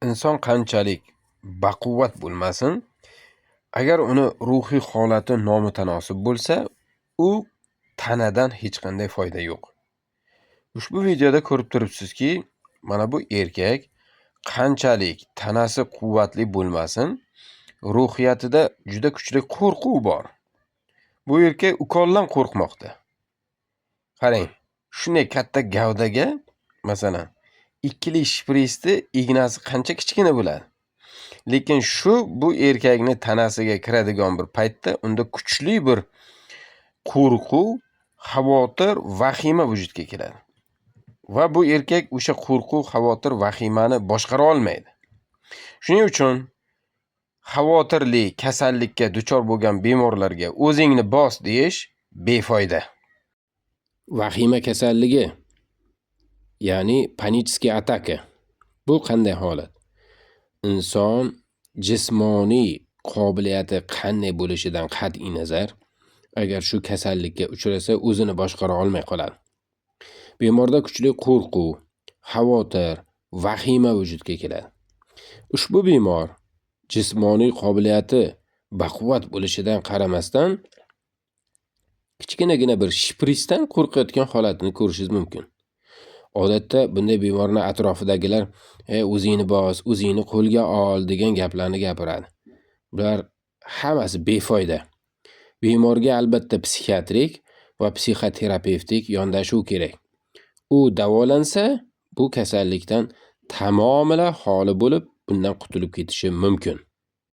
Inson qanchalik baquvvat bo'lmasin, agar uni ruhiy holati nomutanosib bo'lsa, u tanadan hech qanday foyda yo'q. Ushbu videoda ko'rib turibsizki, mana bu erkak qanchalik tanasi quvvatli bo'lmasin, ruhiyatida juda kuchli qo'rquv bor. Bu erkak ukoldan qo'rqmoqda. Qarang, shunday katta gavdaga, masalan, ikkili shprisni ignasi qancha kichkina bo'ladi. Lekin shu bu erkakni tanasiga kiradigan bir paytda unda kuchli bir qo'rquv, xavotir, vahima vujudga keladi. Va bu erkak o'sha qo'rquv, xavotir, vahimani boshqara olmaydi. Shuning uchun xavotirli kasallikka duchor bo'lgan bemorlarga o'zingni bos deyish befoyda. Vahima kasalligi, ya'ni панический атака. Bu qanday holat? Inson jismoniy qobiliyati qanday bo'lishidan qat'iy nazar, agar shu kasallikka uchrasa, o'zini boshqara olmay qoladi. Bemorda kuchli qo'rquv, xavotir, vahima vujudga keladi. Ushbu bemor jismoniy qobiliyati baquvvat bo'lishidan qaramasdan, kichkinagina bir shprisdan qo'rqayotgan holatini ko'rishingiz mumkin. Odatda bunday bemorni atrofidagilar "O'zingni bos, o'zingni qo'lga ol" degan gaplarni gapiradi. Bular hammasi befoyda. Bemorga albatta psixiatrik va psixoterapevtik yondashuv kerak. U davolansa, bu kasallikdan tamomila xoli bo'lib, bundan qutulib ketishi mumkin.